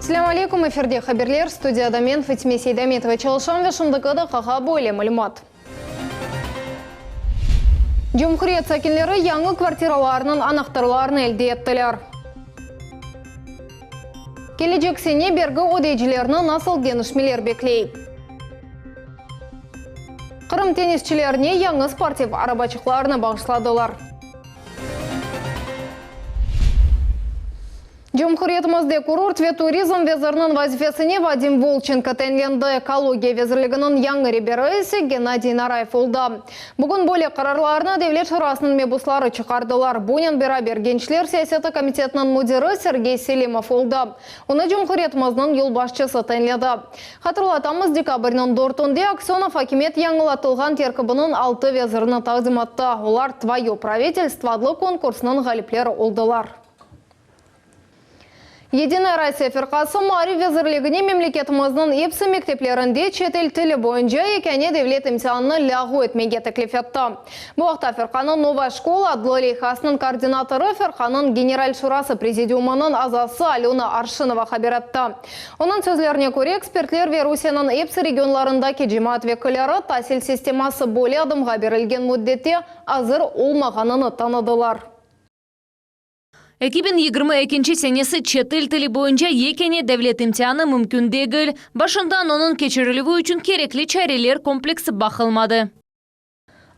Selâm aleykum, efirde haberler, studiyada men, Fatime Seydametova çalışam ve şimdiki daqqağa böyle malümat. Cumhuriyet sakinleri yañı kvartiralarnıñ anahtarlarını elde ettiler. Kelecek sene bergi ödeyicilerni nasıl deñişmeler bekley? Qırım tennisçilerine yañı sportiv arabaçıqlarını bağışladılar. Cumhuriyetimizde kurort ve turizm veziriniñ vazifesine Vadim Volçenko tayinlendi, Ekologiya vezirliginiñ yañı reberi ise Gennadiy Narayev oldı. Bugün böyle qararlarnı Devlet şurasınıñ mebusları çıqardılar. Bunen beraber Gençler siyaseti komitetiniñ müdiri Sergey Selimov oldı. Onı cumhuriyetimizniñ yolbaşçısı tayinledi. Hatırlatamız, dekabrniñ dörtünde Aksönov akimiyet yañılatılğan terkibiniñ altı vezirini taqdim etti. Olar Tvoye pravitelstvo adlı konkursnıñ ğalipleri oldılar. Yedinaya Rossiya firqası Maarif vezirligine memleketimizniñ epsi mekteplerinde çetel tili boyunca yekâne devlet imtianını lâğu etmege teklif etti. Bu aqta firqanıñ Novaya şkola adlı leyhasınıñ koordinatorı, firqanıñ General şurası prezidiumınıñ azası Alöna Arşinova haber etti. Onıñ sözlerine köre, ekspertler ve Rusiyeniñ epsi regionlarındaki cemaat vekilleri tasil sisteması böyle adımğa berilgen müddette azır olmağanını tanıdılar. 2022 senesi çetel tili boyunca yekâne devlet imtianı mümkün degil. Başından onıñ keçirilüvi içün kerekli çareler kompleksi baqılmadı.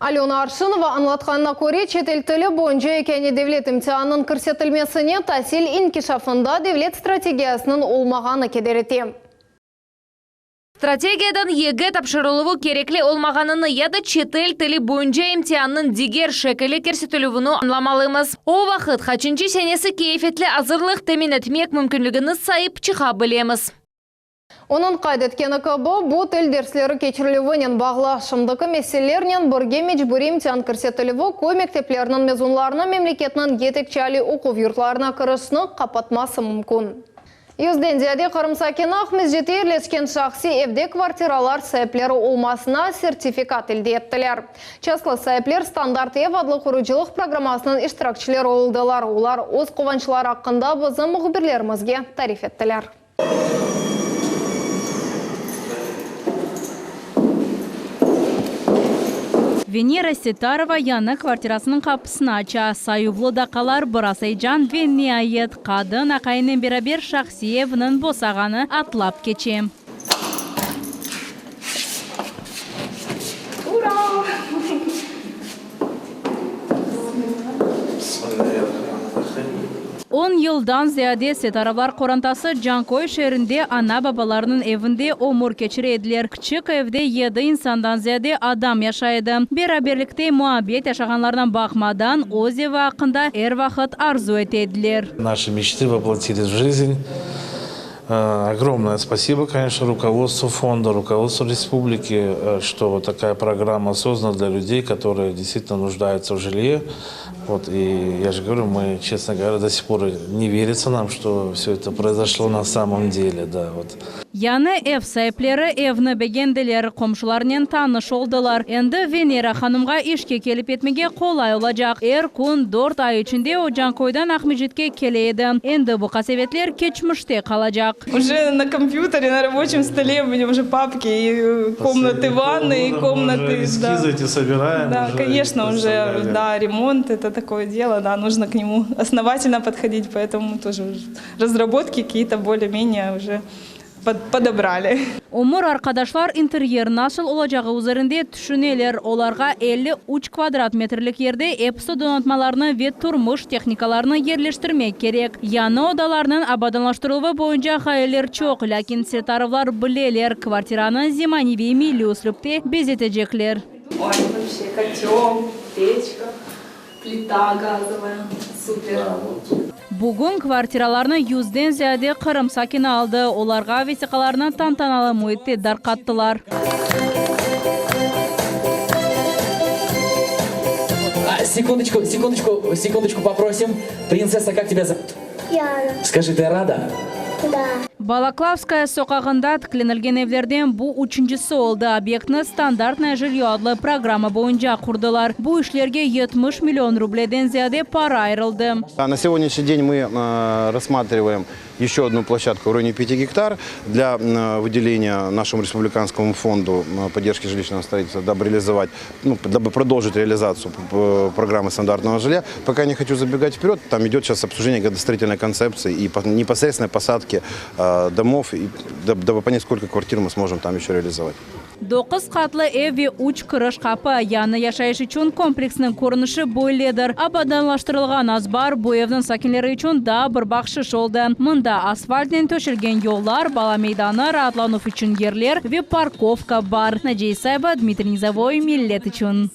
Alöna Arşinova añlatqanına köre, çetel tili boyunca yekâne devlet imtianınıñ kirsetilmesine tasil inkişafında devlet strategiyasınıñ olmağanı keder ete. Strategiyadan YG tapşırıluvı kerekli olmağanını ya da çetel tili boyunca imtiannıñ diger şekili kirsetilüvini añlamalımız. O vaqıt qaçıncı senesi keyfetli azırlıq temin etmek mümkünligini sayıp çıqa bilemiz. Onıñ qayd etkeni kibi, bu til dersleri keçirilüvinen bağlı şimdiki meselelernen birge mecburiy imtian kirsetilüvi köy mektepleriniñ mezunlarını memleketniñ yetekçi aliy oquv yurtlarına kirişni qapatması mümkün. Yüzden ziyade Qırım sakini Aqmescitte yerleşken şahsiy evde kvartiralar saipleri olmasına sertifikat elde ettiler. Çastlı saipler Standart ev adlı qurucılıq programmasınıñ iştirakçileri oldılar. Olar öz quvançları aqqında bizim mühbirlerimizge tarif ettiler. Venera Setarova yañı kvartirasınıñ qapısını aça. Sayuvlı daqqalar, biraz eyecan ve niayet, qadın aqayınen beraber şahsiy evniñ bosağanı atlap keçe. On yıldan ziyade Setarovlar qorantası Canköy şeerinde ana-babalarınıñ evinde ömür keçire ediler. Kiçik evde yedi insandan ziyade adam yaşay edi. Beraberlikte muabbet yaşağanlarına baqmadan, öz evi aqqında er vaqıt arzu ete ediler. Naşi meçti voplotili v jizn. Ogromnoye spasibo, koneçno, rukovodstvu fonda, rukovodstvu respubliki, çto vot takaya programma sozdana dlâ lyudey, kotorıye deystvitelno nujdaются v jilye. Vot, i ya je govoryu, mı, çestno govorâ, do sih por ne veritsâ nam, çto vsё eto proizoşlo na samom dele, da, vot. Yañı ev saipleri evni begendiler, qomşularnen tanış oldılar. Endi Venera hanımğa işke kelip yetmege qolay olacaq. Er kün dört ay içinde o Canköyden Aqmescitke kele edi. Endi bu qasevetler keçmişte qalacaq. Uje na kompyutere, na raboçem stole u menya uje papki i komnatı vannı, i komnatı, da. Da, koneçno, uje, da, remont, eto takoye delo, da, nujno k nemu osnovatelno podhodit, poetomu тоже Razrabotki kakiye-to bolее-menее uje podobrali. Ömür arqadaşlar interyer nasıl olacağı üzerinde tüşüneler. Olarğa 53 kvadrat metrlik yerde episi donatmalarnı ve turmuş tehnikalarını yerleştirmek kerek. Yañı odalarnıñ abadanlaştırıluvı boyunca ğayeler çoq, lâkin Setarovlar bileler, kvartiranı zemaneviy milliy üslüpte bezetecekler. Oy, voobşe, kotel, peçka. Plita gazovaya, super. Bugün kvartiralarnı yüzden ziyade Qırım sakini aldı, olarğa vesiqalarnı tantanalı müitte darqattılar. Sekundoçku, sekundoçku, sekundoçku, poprosim. Printsessa, kak tebâ zovut? Diana. Skajı, tı rada? Da. Balaklavskaya soqağında tiklenilgen evlerden bu üçüncisi oldı. Obyektni Standartnoye jilyo adlı programma boyunca qurdılar. Bu işlerge 70 million rubleden ziyade para ayırıldı. На сегодняшний день мы рассматриваем еще одну площадку в районе 5 гектар для выделения нашему республиканскому фонду поддержки жилищного строительства, дабы реализовать, ну, дабы продолжить реализацию программы стандартного жилья. Пока не хочу забегать вперед, там идет сейчас обсуждение градостроительной концепции и непосредственной посадки домов, и дабы понять, сколько квартир мы сможем там еще реализовать. Doquz qatlı ev ve üç kiriş qapı, yañı yaşayış içün kompleksniñ körünişi böyledir. Abadanlaştırılğan azbar bu evniñ sakinleri içün daa bir bahşış oldı. Mında asfaltnen töşelgen yollar, bala meydanı, raatlanuv içün yerler ve parkovka bar. Naciye İsayeva, Dmitriy Nizovoy, Millet içün.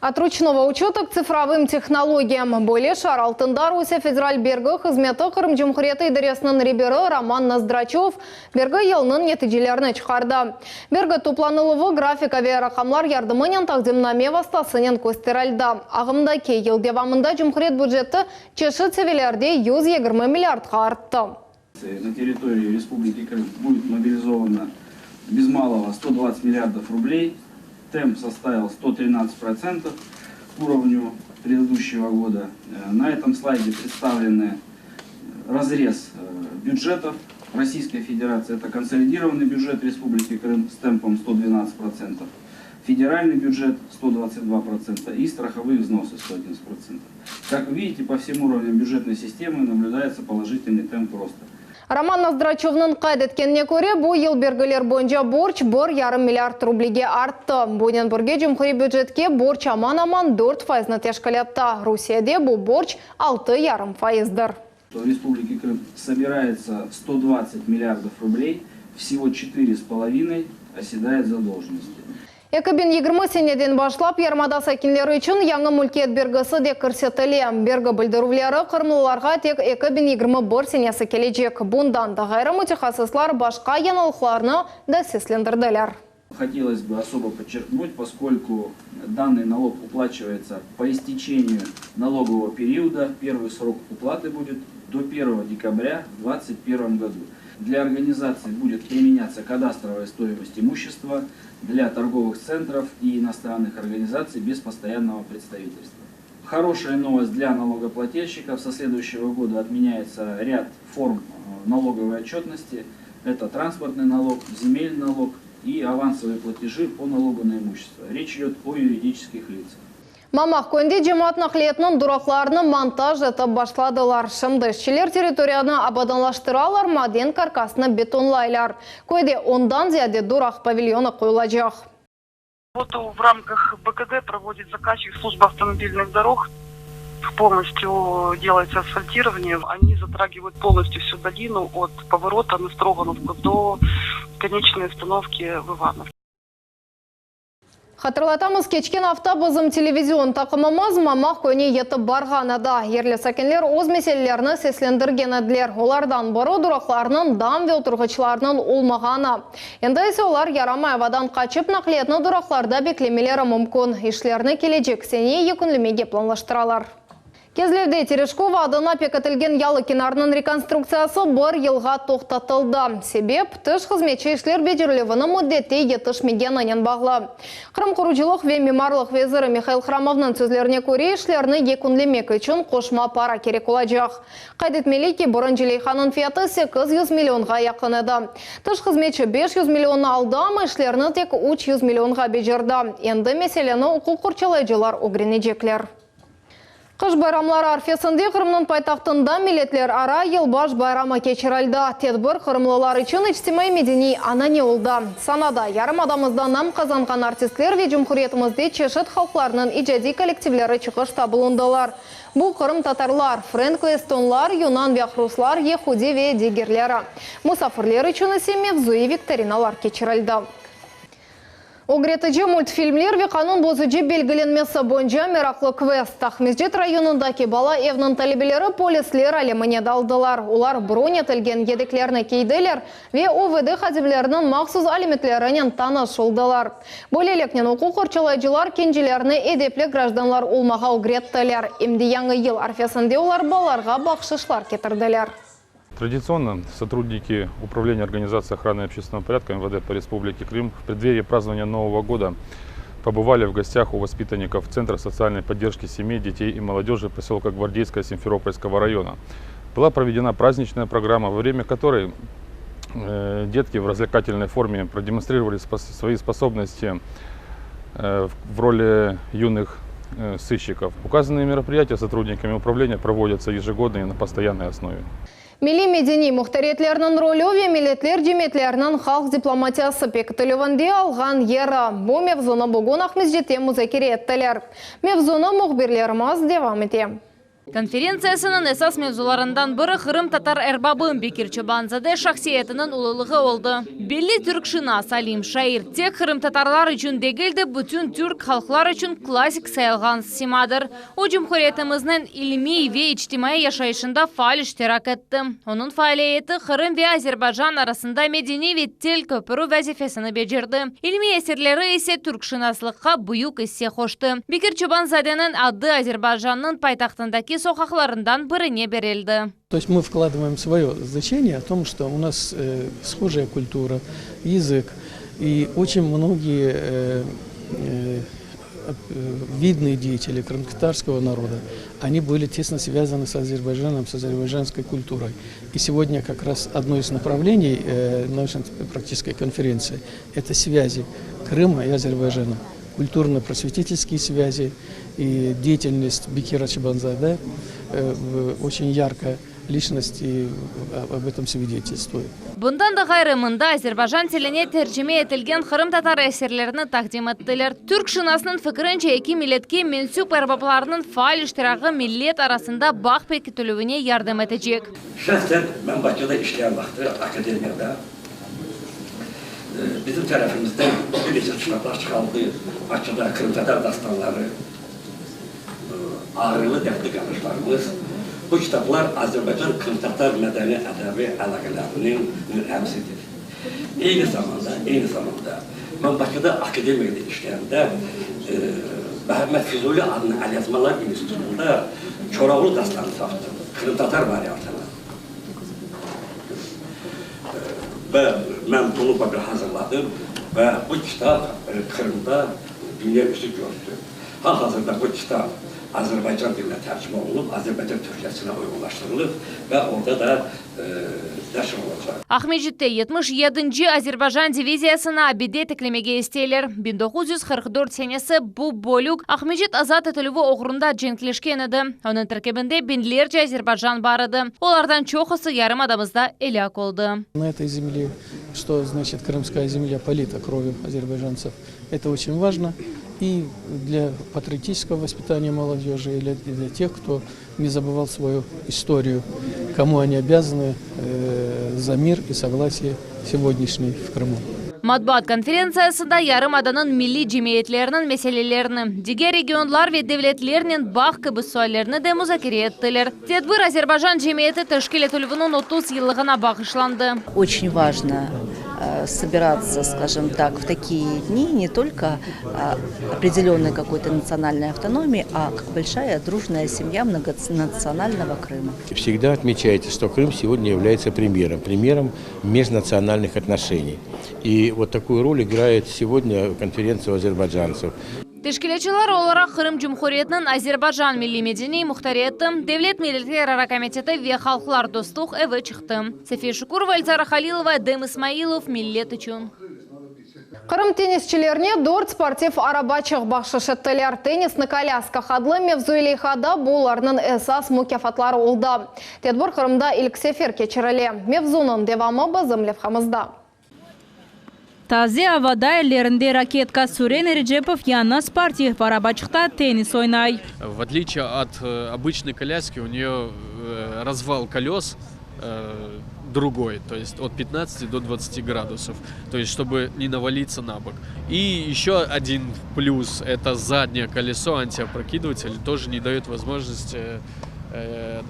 От ручного учета к цифровым технологиям. Böyle şiar altında Rusiye Federal bergi hızmeti Qırım Cumhuriyeti idaresiniñ reberi Roman Nozdraçev bergi yılınıñ neticelerini çıqardı. Bergi toplanıluvı grafika ve raqamlar yardımınen taqdimname vastasınen kösterildi. Ağımdaki yıl devamında cumhuriyet büceti çeşit seviyelerde 120 milliardqa arttı. На территории Республики Крым будет мобилизовано без малого 120 миллиардов рублей. Темп составил 113% к уровню предыдущего года. На этом слайде представлены разрез бюджетов Российской Федерации. Это консолидированный бюджет Республики Крым с темпом 112%, федеральный бюджет 122% и страховые взносы 111%. Как вы видите, по всем уровням бюджетной системы наблюдается положительный темп роста. Roman Nozdraçevniñ qayd etkenine köre, bu yıl bergiler boyunca borc bir yarım milliard rublege arttı. Bunen birge cumhuriy bücetke borc aman-aman dört fayıznı teşkil etti. Rusiyede bu borc altı yarım fayızdır. В Республике Крым собирается 120 миллиардов рублей, всего 4,5 оседает задолженности. 2020 seneden başlap yarımada sakinleri içün yañı mülkiyet bergisi de kirsetile. Bergi bildirüvleri qırımlılarğa tek 2021 senesi kelecek. Bundan da ğayrı mütehassıslar başqa yañılıqlarnı da seslendirdiler. Хотелось бы особо подчеркнуть, поскольку данный налог уплачивается по истечению налогового периода, первый срок уплаты будет до 1 декабря 2021 году. Для организации будет применяться кадастровая стоимость имущества для торговых центров и иностранных организаций без постоянного представительства. Хорошая новость для налогоплательщиков. Со следующего года отменяется ряд форм налоговой отчетности. Это транспортный налог, земельный налог и авансовые платежи по налогу на имущество. Речь идет о юридических лицах. Mamaq köyünde cemaat naqliyatınıñ duraqlarını montaj etip başladılar. Şimdi işçiler territoriyanı abadanlaştıralar, maden karkasını betonlaylar. Köyde ondan ziyade duraq pavilyonı qoyulacaq. Работу в рамках БКД проводит заказчик служба автомобильных дорог. Полностью делается асфальтирование. Они затрагивают полностью всю долину от поворота на Строгановку до конечной остановки в Ивановке. Hatırlatamız, keçken afta bizim televizion taqımımız Mamaq köyüne yetip barğan edi. Yerli sakinler öz meselelerini seslendirgen ediler. Olardan biri duraqlarnıñ, dam ve oturğıçlarnıñ olmağanı. Endi ise olar yaramay avadan qaçıp naqliyatnı duraqlarda beklemeleri mümkün. İşlerni kelecek sene yekünlemege planlaştıralar. Kezlevde Tereşkova adına pekitilgen yalı kenarınıñ rekonstruktsiyası bir yılğa toqtatıldı. Sebep, tış hızmetçi işler becerilüvini müddette yetişmegeninen bağlı. Qırım qurucılıq ve mimarlıq veziri Mihail Hramovnıñ sözlerine köre, işlerni yekünlemek içün qoşma para kerek olacaq. Qayd etmeli ki, birinci leyhanıñ fiyatı 800 millionğa yaqın edi. Tış hızmetçi 500 millionnı aldı, amma işlerni tek 300 millionğa becerdi. Endi meseleni uquq qorçalayıcılar ögrenecekler. Qış bayramları arfesinde Qırımnıñ paytahtında milletlerara Yılbaş bayramı keçirildi. Tedbir qırımlılar içün içtimaiy-medeniy anane oldı. Sanada yarımadamızda nam qazanğan artistler ve cumhuriyetimizde çeşit halqlarnıñ icadiy kollektivleri çıqışta bulundılar. Bu, qırımtatarlar, frenk ve estonlar, yunan ve aqruslar, yehudi ve digerleri. Musafirler içün ise mevzuiy viktorinalar keçirildi. Ögretici multfilmler ve qanun bozucı belgilenmesi boyunca meraqlı kvest. Aqmescit rayonındaki bala evniñ talebeleri polisler alemine daldılar. Olar bron etilgen yedeklerni kiydiler ve OVD hadimleriniñ mahsus alâmetlerinen tanış oldılar. Böyleliknen uquq qorçalayıcılar kencilerni edepli grajdanlar olmağa ögrettiler. Em de Yañı yıl arfesinde olar balalarğa bahşışlar ketirdiler. Традиционно сотрудники Управления организации охраны общественного порядка МВД по Республике Крым в преддверии празднования Нового года побывали в гостях у воспитанников Центра социальной поддержки семей, детей и молодежи поселка Гвардейское Симферопольского района. Была проведена праздничная программа, во время которой э, детки в развлекательной форме продемонстрировали свои способности э, в роли юных э, сыщиков. Указанные мероприятия сотрудниками управления проводятся ежегодно и на постоянной основе. Milliy medeniy muhtariyetlerniñ rolü ve milletler cemiyetleriniñ halq diplomatiyası pekitilüvinde alğan yeri. Bu mevzunı bugün Aqmescitte muzakere ettiler. Mevzunı mühbirlerimiz devam ete. Konferentsiyasınıñ esas mevzularından biri qırımtatar erbabı Bekir Çoban-zade şahsiyetiniñ ululığı oldı. Belli türkşınas, alim, şair tek qırımtatarlar içün degil de, bütün türk halqlar içün klassik sayılğan simadır. O, cumhuriyetimizniñ ilmiy ve içtimaiy yaşayışında faal iştirak etti. Onıñ faaliyeti Qırım ve Azerbaycan arasında medeniy ve til köpüri vazifesini becerdi. İlmiy eserleri ise türkşınaslıqqa büyük isse qoştı. Bekir Çoban-zadeniñ adı Azerbaycannıñ paytahtındaki soqaqlarından birine berildi. То есть мы вкладываем свое значение о том, что у нас э, схожая культура, язык, и очень многие э, э, видные деятели крымскотатарского народа, они были тесно связаны с Азербайджаном, с азербайджанской культурой. И сегодня как раз одно из направлений э, научно-практической конференции – это связи Крыма и Азербайджана культурно-просветительские связи и деятельность Бекира Чобан-заде э, очень яркая личность и об этом свидетельствует. Bundan da ğayrı, mında Azerbaycan tiline tercime etilgen qırımtatar eserlerini taqdim ettiler. Türkşınasnıñ fikirince, eki milletke mensüp erbaplarnıñ faal iştiragi millet arasında bağ pekitilüvine yardım etecek. Şahsen men Bakıda işleyen vaqtı akademiyada bizim tarafımızdan bir neçe kitaplar çıqarıldı, Bakıda qırımtatar dastanları, Ağrılı dertli qardaşlarımız, bu kitaplar Azerbaycan-qırımtatar medeniy-adabiy alâqalarınıñ remzidir. Eyni zamanda, eyni zamanda men Bakıda akademiyada işleyende Məhəmməd Füzuli adına Əlyazmalar institutında Koroğlu dastanını taptım, qırımtatar variantını. Ve men bunı bir hazırladım ve bu kitap Qırımda dünya yüzü kördi. Hal-hazırda bu kitap Azerbaycan diline tercime olunıp, Azerbaycan türkçesine uyğunlaştırılıp ve orada da neşir olacaq. Aqmescitte 77-nci Azerbaycan diviziyasına abide tiklemege isteyler. 1944 senesi bu bölük Aqmescit azat etilüvi oğrunda cenkleşken edi. Onıñ terkibinde biñlerce azerbaycan bar edi. Olardan çoqusı yarımadamızda elâk oldı. На этой земле, что значит крымская земля полита кровью азербайджанцев, это очень важно и для патриотического воспитания молодежи, и для, для тех, кто не забывал свою историю, кому они обязаны э, за мир и согласие сегодняшний в Крыму. Matbuat konferentsiyasında yarımadanıñ milliy cemiyetleriniñ meselelerini, diger regionlar ve devletlernen bağ kibi suallerni de muzakere ettiler. Tedbir Azerbaycan cemiyeti teşkil etilüviniñ 30 yıllığına bağışlandı. Очень важно э, собираться, скажем так, в такие дни не только определенной какой-то национальной автономии, а как большая дружная семья многонационального Крыма. Всегда отмечается, что Крым сегодня является примером, примером межнациональных отношений. И вот такую роль играет сегодня конференция азербайджанцев. Teşkilâtçılar olaraq Qırım Cumhuriyetiniñ Azerbaycan Milliy Medeniy Muhtariyeti, Devlet Milletlerara Komiteti ve Halqlar Dostluq Evi çıqtı. Safiye Şukurova, Elzara Halilova, Edem İsmailov, Millet içün. Qırım tennisçilerine dört sportiv arabaçıq bahşış ettiler. Tennis na kolyaskah adlı mevzuiy leyhada bularnıñ esas mukâfatları oldı. Tedbir Qırımda ilk sefer keçirile. Mevzunıñ devamı bizim levhamızda. Taze avada ellerinde raketka Süren Erecepov yañı sportiv arabaçıqta tennis oynay. В отличие от э, обычной коляски, у нее э, развал колес э, другой, то есть от 15 до 20 градусов, то есть чтобы не навалиться на бок. И еще один плюс – это заднее колесо, антиопрокидыватель, тоже не дает возможности.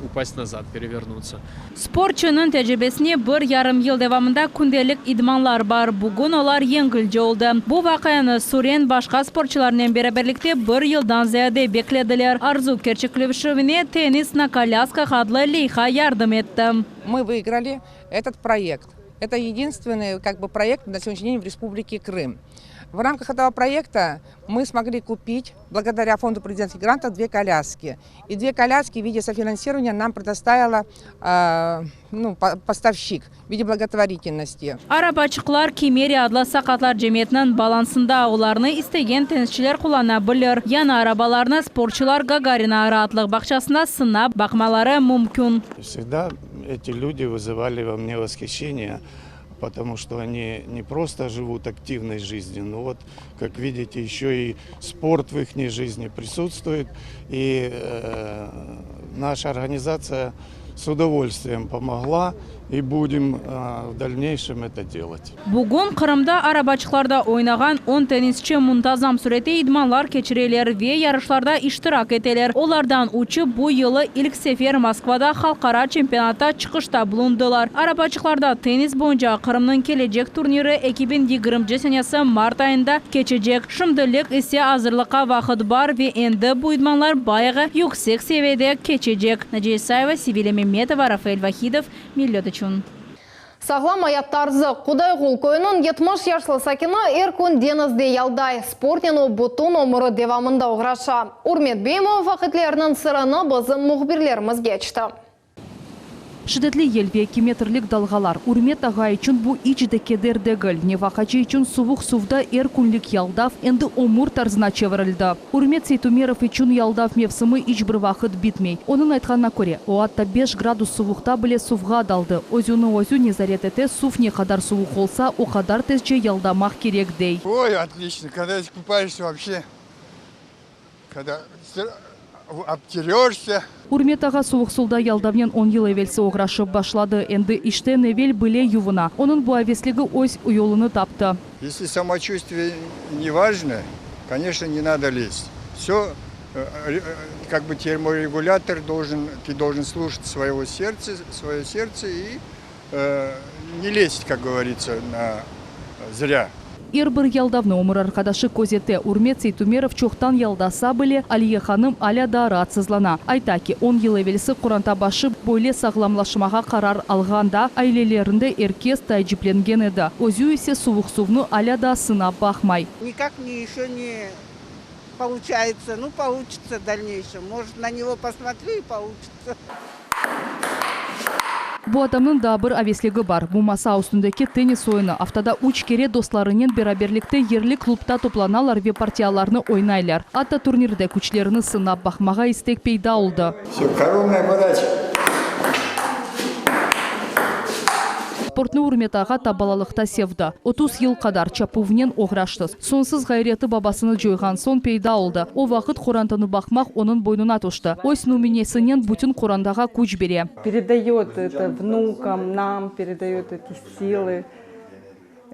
упасть назад, перевернуться. Sportçunıñ tecribesine bir yarım yıl devamında kündelik idmanlar bar. Bugün olar yengilce oldı. Bu vaqianı Suren başqa sportçularnen beraberlikte bir yıldan ziyade beklediler. Arzu kerçekleşüvine Tennis na kolyaskah adlı leyha yardım etti. Мы выиграли этот проект. Это единственный как бы проект на сегодняшний день в Республике Крым. В рамках этого проекта мы смогли купить, благодаря фонду президентских грантов, две коляски. И две коляски в виде софинансирования нам предоставила ну, поставщик в виде благотворительности. Arabaçıqlar Kimeriya adlı saqatlar cemiyetiniñ balansında, olarnı istegen tennisçiler qullana bilir. Yañı arabalarnı sportçular Gagarina raatlıq bağçasında sınap baqmaları mümkün. Всегда эти люди вызывали во мне восхищение, потому что они не просто живут активной жизнью, но вот, как видите, еще и спорт в их жизни присутствует. И э, наша организация с удовольствием помогла и будем э, в дальнейшем это делать. Bugün Qırımda arabaçıqlarda oynağan on tennisçi muntazam sürette idmanlar keçireler ve yarışlarda iştirak eteler. Olardan üçü bu yılı ilk sefer Moskvada halqara çempionatta çıqışta bulundılar. Arabaçıqlarda tennis boyunca Qırımnıñ kelecek turniri 2020 senesi mart ayında keçecek. Şimdilik ise azırlıqqa vaqıt bar ve endi bu idmanlar bayağı yüksek seviyede keçecek. Naciye İsayeva, Sevilya Memetova, Rafael Vahidov, Millet içün. Sağlam ayat tarzı. Qudayğul köyüniñ 70 yaşlı sakini er kün deñizde yalday. Sportnen o bütün ömüri devamında oğraşa. Ürmet bey muvafaqiyetleriniñ sırını bizim mühbirlerimizge açtı. Şiddetli yel ve 2 metrlik dalğalar. Ürmet ağa içün bu iç de keder degil. Nefaqacı içün suvuq suvda er künlik yaldav endi ömür tarzına çevirildi. Ürmet Seytumerov içün yaldav mevsimi iç bir vaqıt bitmey. Onıñ aytqanına köre, o atta 5 gradus suvuqta bile suvğa daldı. Özüni özü nezaret ete, suv ne qadar suvuq olsa, o qadar tezce yaldamaq kerek, dey. Ой, отлично, когда искупаешься вообще, когда обтерешься. Ürmet ağa suvuq suvda yaldavnen 10 yıl evelsi oğraşıp başladı. Endi işten evel bile yuvuna. Onıñ bu avesligi öz yolunı taptı. Если самочувствие не важно, конечно, не надо лезть. Все, как бы терморегулятор должен, ты должен слушать своего сердца, свое сердце и э, не лезть, как говорится, на зря. Er bir yaldavnı ömür arqadaşı közete. Ürmet Seytumerov çoqtan yaldasa bile, Aliye hanım alâ daa raatsızlana. Ayta ki, 10 yıl evelsi qoranta başı böyle sağlamlaşmağa qarar alğanda, ailelerinde er kes taaciplengen edi. Özü ise suvuq suvnı alâ daa sınap baqmay. Никак не еще не получается. Ну, получится в дальнейшем. Может, на него посмотрю и получится. Bu adamnıñ daa bir avesligi bar. Bu masa üstündeki tennis oyunı. Aftada üç kere dostlarınen beraberlikte yerli klubda toplanalar ve partiyalarnı oynaylar. Atta turnirde küçlerini sınap baqmağa istek peyda oldı. Все, коронная подача. Sportnı Ürmet ağa ta balalıqta sevdi. 30 yıl qadar çapuvnen oğraştı. Soñsuz ğayreti babasını coyğan soñ peyda oldı. O vaqıt qorantanı baqmaq onıñ boynuna tüşti. Öz nümünesinen bütün qorantağa küç bere. Передает это внукам, нам, передает эти силы,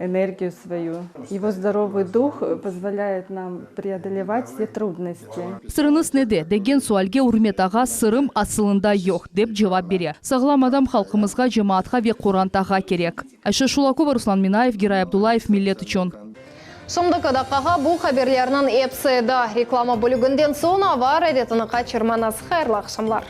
энергию свою. Его здоровый дух позволяет нам преодолевать все трудности. Sırıñız nede degen sualge Ürmet ağa sırım asılında yoq, dep cevap bere. Sağlam adam halqımızğa, cemaatqa ve qorantağa kerek. Ayşe Şulakova, Ruslan Minayev, Giray Abdullayev, Millet içün. Şimdiki daqqağa bu haberlerniñ episi edi. Reklama bölüginden soñ ava areketini qaçırmañız. Hayırlı aqşamlar.